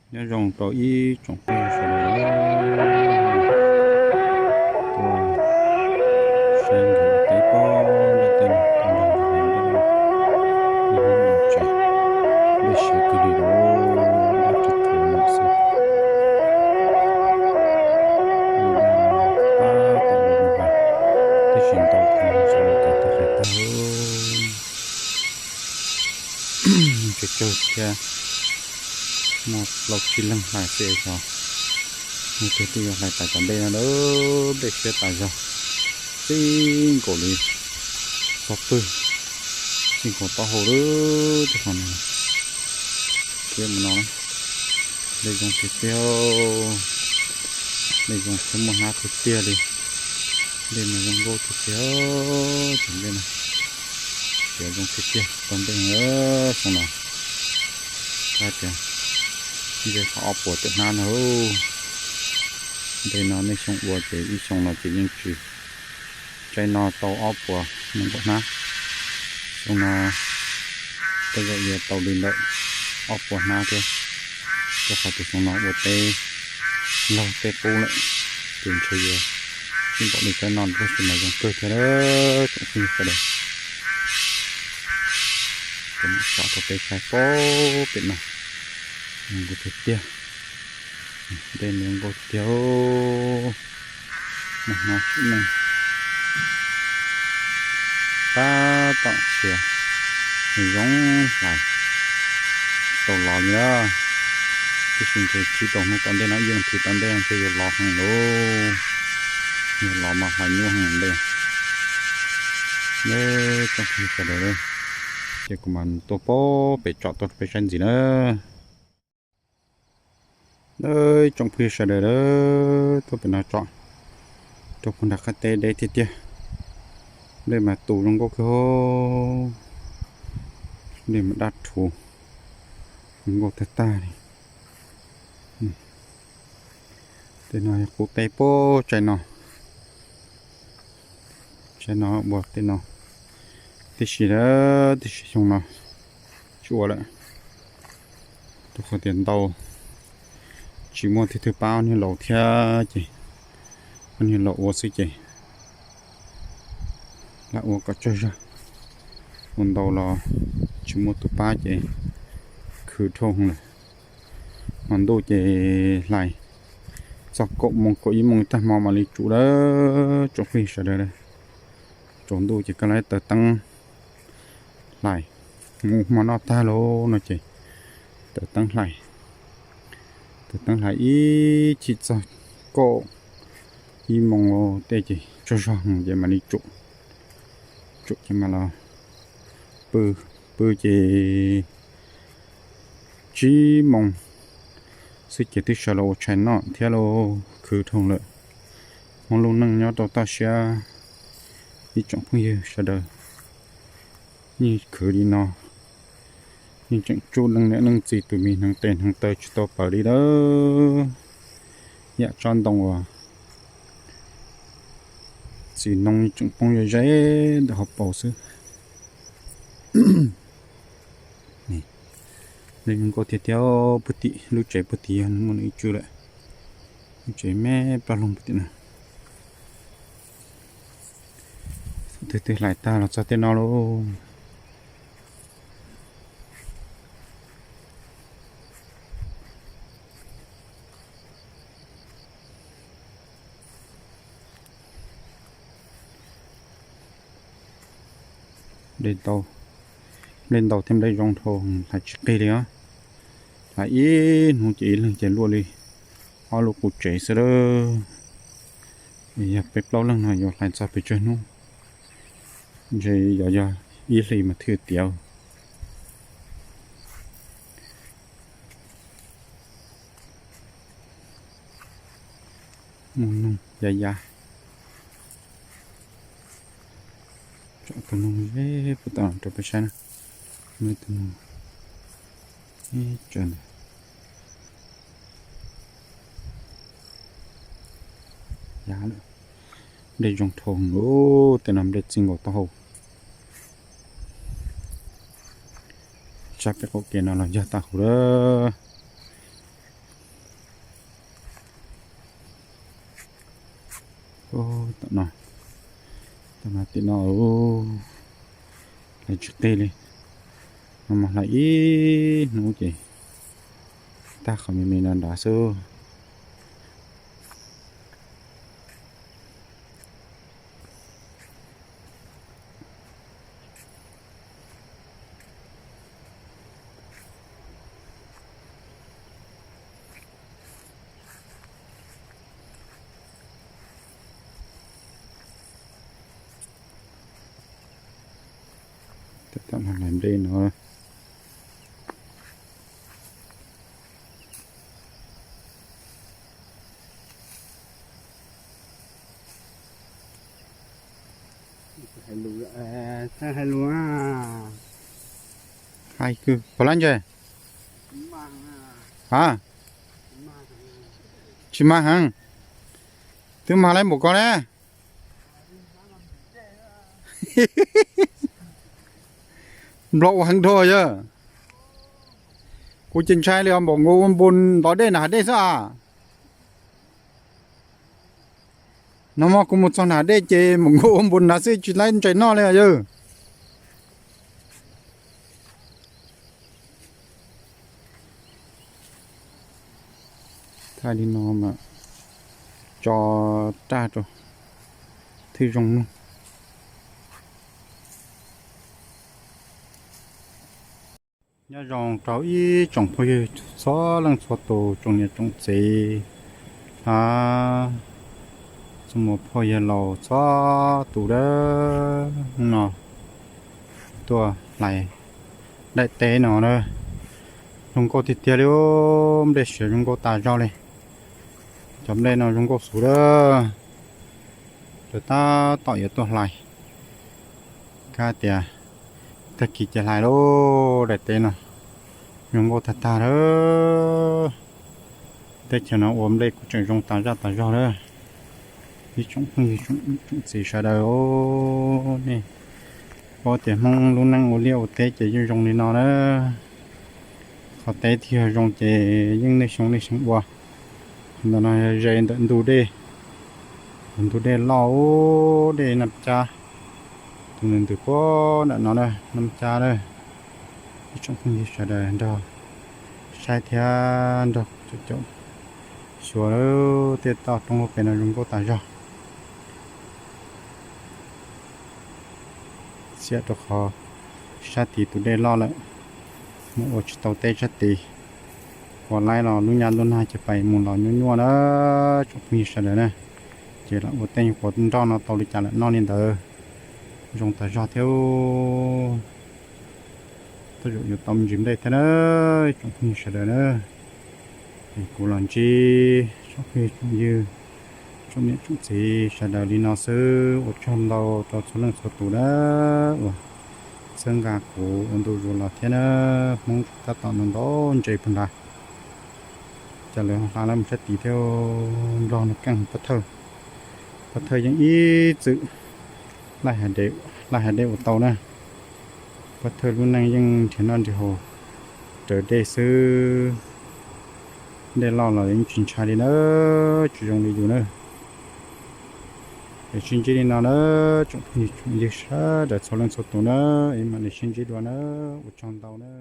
Nyob zoo rau ib tsoom phooj ywg sawv daws tuaj saib nkaus teb pob nram tej no, ib hnub no tseem nplej siav kawg li lauj, dab tsis thuv lawm xwb. Tab tom los mus hlais, tab sis ntau tus sawv daws tau hlais tag. Tsawg tsawg thiab, muaj plaub tsib leeg hlais xwb xyov leej twg twb yuav hlais tas cov nplej no lawm, nplej siab tas zog, txij nkaus li txog pwg, txij nkaus taub hau lawm tej qhov no. Thiab mus no, nplej zoo tiag tiag, nplej zoo thiab muaj hnab tiag tiag li. Nplej mas zoo nkauj tiag tiag, cov nplej no siav zoo tiag tiag, tau nplej heev xyoo no. Hais tias nplej tau ob puas tawm hnab no. Nplej no nej xyoo ua ces ib xyoo no ces yeej tsis, tsaib no tau ob puas nees nkaum hnab. Xyoo no tej zaum yuav tau li ntawm ob puas hnab thiab, rau qhov tias xyoo no ua teb laug teb qub lawm, ces ntshe yuav tsis npaum li tsaib no tab sis mas zoo kawg thiab tsoom phooj ywg sawv daws. Kuv mam tsom rau peb saib pob pem no, zoo nkauj tiag tiag. Nplej nws nkauj tiag, muaj hnab sim neej, tab tom siav, nws zoo hlais tau lov li na. Tab sis ntshe tsib rau hnub tom ntej no, ib leeg thwv tom ntej no ntshe yuav lov heev lauj, yuav lov mas hlais nyuaj heev ntej. Neb tsoom phooj ywg sawv daws, ces kuv mam tuaj pob pem tsom tuaj rau peb saib ntxiv na. Neb tsoom phooj ywg sawv daws, tuaj pem no tsom rau puag nram qab teb deb tiag tiag. Nplej mas tu zoo nkauj kawg, nplej mas dab rhuv, zoo nkauj tag tag li. Tej no yog qub teb pob tsaib no, tsaib no ua tej no tib si, tib si xyoo no tsis ua lawm, rau qhov tias ntau tsis muaj thwj thwj pab ob niag laus thiab ces ob niag laus ua xwb ces lam ua kom tsawg zog, ua ntau los tsis muaj tus pab ces khwv dhau lawm. Hmo ntuj ces hlais txog kaum moos kaum ib moos tag hmo mam li tsum lawm. Tsoom phooj ywg sawv daws, tsaus ntuj ces koj lawv taws teeb hlais, mus hmo noj tag lauj no ces taws teeb hlais, taws teeb hlais ib chim txog kaum ib moos tej ces tsaug zog ces mam li tsum, tsum ces mam los pw, pw ces tsib moos xwb ces twb sawv los ua tshais noj thiab lauj, khwv dhau lawm. Hmoob lub neej nyob rau toj siab, ib tsoom phooj ywg sawv daws, yeej khwv li no, yeej tseem tsuj leej niam leej txiv tus me hneev tes hneev taw tsis tau paws li lawm. Yam tsob ntoo uas txiv noog tseem poob ze ze ntawm hauv paus xwb. Nplej zoo nkauj tiag tiag. Puag tim lub tsev puag tim yog nws muaj nws ib tswv lawm. Lub tsev me plaub loog puag tim no. Thaum twg twb hlais tag los txog tej no lauj. Nplej ntau, nplej ntau thiab nplej zoo dhau, hlais tsis qig li os. Hlais ib hnub ces ib leeg ces luaj li ob lub qub tsev xwb lawm. Yog peb plaub leeg no yuav hlais txog pes tsawg hnub? Ntshe yog, yog ib hlis mas thiaj tiav. Muaj noog yav yav. Tsom tus noog ze puag ta rau peb saib na. Muaj ib tug noog tsaws ntawd. Yav lawm. Nplej zoo dhau lawm, tej no nplej txij nkaus taub hau. Sab peb qaum kev no los yog tag huv lawm. Tom no, tom no tim no, hlais tsis qig li. No mas hlais ib hnub ces tag qhov me me no nrad xwb. Tam no hlais nplej no. Hais kws pov lab ntseg. A, tsis mag heev. Twb mag lawm npaum ko na. Nplog ua heev dhau yog. Kuv ces ntshai li os, npaum nkaus ua npus ntov dej nram hav dej xwb as. No mas kuv mus txog nram hav dej ces npaum nkaus ua npus nrad xwb tsis laib ntsais noj li os yawg. Thaij li no mas tso raj rau thwj zoo mloog. Nyob zoo rau ib tsoom phooj ywg txhua leej txhua tus, tsoom niam tsoom txiv, a, txhua muam phauj yawg laus txhua tus dawb no tuaj hlais daim teb no na. Zoo nkauj tiag tiag li, nplej siav zoo nkauj tas zog li. Cov nplej no zoo nkauj xwb dawb, ces tab tom yuav tuaj hlais. Kab tias tag kis ces hlais lauj, daim teb no zoo nkauj tag tag lawm. Teb chaws no ua nplej kuj tseem zoo tas zaj tas zog lawm. Ib tsoom phooj ywg tsoom txiv sawv daws, nej paub tias Hmoob lub neej ua liaj ua teb ces yeej zoo li no na. Qhov teb thiaj zoo ces yeej nej xyoo nej xyoo ua. Ntawm no ze ntawm ntug dej, ntug dej loj, dej Naj Cab, tus ntws ntws puag nram no na, Naj Cab na. Ib tsoom phooj ywg sawv daws nrog saib thiab nrog caum caum xyuas tej toj roob hauv pes no zoo nkauj tas zog. Xiam rau qhov sab tid tus dej loj lawm, mus ua tsis tau teb sab tid. Ua laib los lub nyab ntuj nag ces pais mus los nyuaj nyuaj na, tsoom phooj ywg sawv daws na. Ces los ua tej nyuag quav nroj no tau li cas lawm noj li ntawd, zoo tas zog thiab. Tej zaum yuav tau me ntsis nplej thiab na, tsoom phooj ywg sawv daws na. Es kuv los ntsib tsoom phooj ywg, tsoom niam tsoom txiv sawv daws li no xwb, ua tsaug ntau rau txhua leej txhua tus na uas txhawb nqa kuv ua ntu zus los thiab na. Hmoob tab tom ntau ntse puag nrad, cas lawv hla lawm mus sab tid thiab. Nplog no keej pob thawj, pob thawj yeej ib txwm laij hav dej ua tau na. Pob thawj lub neej yeej nrhiav noj nrhiav haus raws dej xwb. Dej loj los yeej tsis ntshai li na, tsis zoo li yus na. Es sib ntsib li no na, tsoom phooj ywg sawv daws txhua leej txhua tus na, es mam li sib ntsib dua na, ua tsaug ntau na.